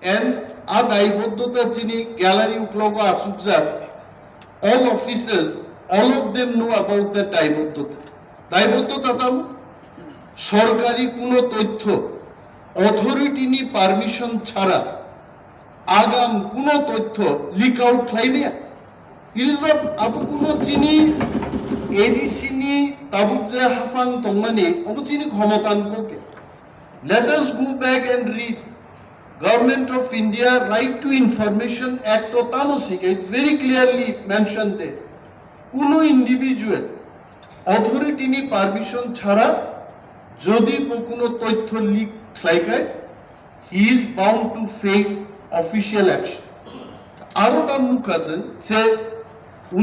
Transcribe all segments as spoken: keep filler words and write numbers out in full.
And a daiboddota chini gallery uklogo achukjak, all officers, all of them know about the daiboddota. Daiboddota tamo? Sorkari kuno toithyo, authority ni permission chhara agam kuno toithyo leak out khlaimaya. It is not abo kuno chini A D C ni tabuk je haphang tongmani, obo chini khomotan kokya. Let us go back and read. Government of India Right to Information Act o tamo sikha, it's very clearly mentioned there. Kuno individual authority ni permission chhara jodi bo kuno toithyo leak khlai khai, he is bound to face official action. Aro tam nukha chwng je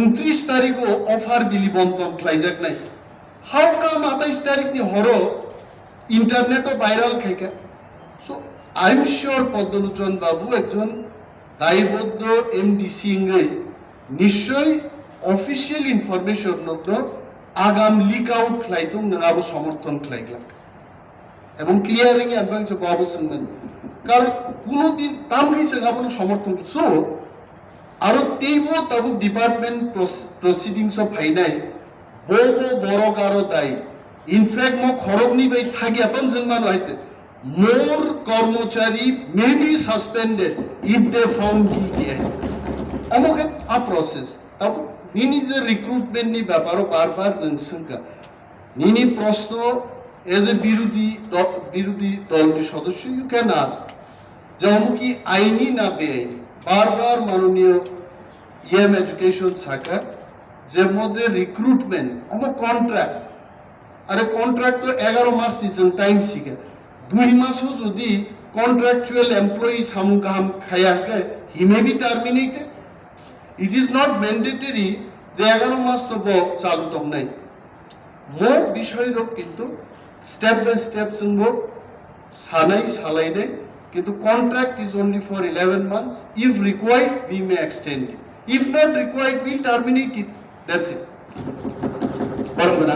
untris tarikh o offer bili bonton khlaijaknai. How come atais tarikh ni horo internet o viral khaikha? So, I am sure Padmaluchon Babu ekjon daiboddho M D C wngwi nischoi official information no agam leak out khlai tong nang abo somorthon khlai glak. Ebong clear wngya ang bangsa bo abo swngmani. Karon kuno din tam khe chwng abono somorthon. So, aro teibo tabuk department pros-, proceedings o phainai, bo bo borok aro dai. In fact, mo khoroknwi bai thagya tong chwng mano hai te. More kormochari may be suspended if they found guilty. Omo khe a process. Tabuk nini je recruitment ni beparo bar bar nwng swngkha. Nini proshno as a birodhi do-, birodhi dol ni sodosyo, you can ask. Je omo ki aini na beaini? Bar bar manoniyo E M Education sakha je mo je recruitment, omo contract. Are contract to egaro mas ni chwng time sikha. Dui maso jodi contractual employee samung kaham khaya khe, he may be terminated. It is not mandatory je egaro mas to bo chalu tongnai. Mo bishoy rok kintu step by step chwngbo sanai salainai, kintu contract is only for eleven months. If required, we may extend it. If not required, we'll terminate it. That's it. Borok gwnang.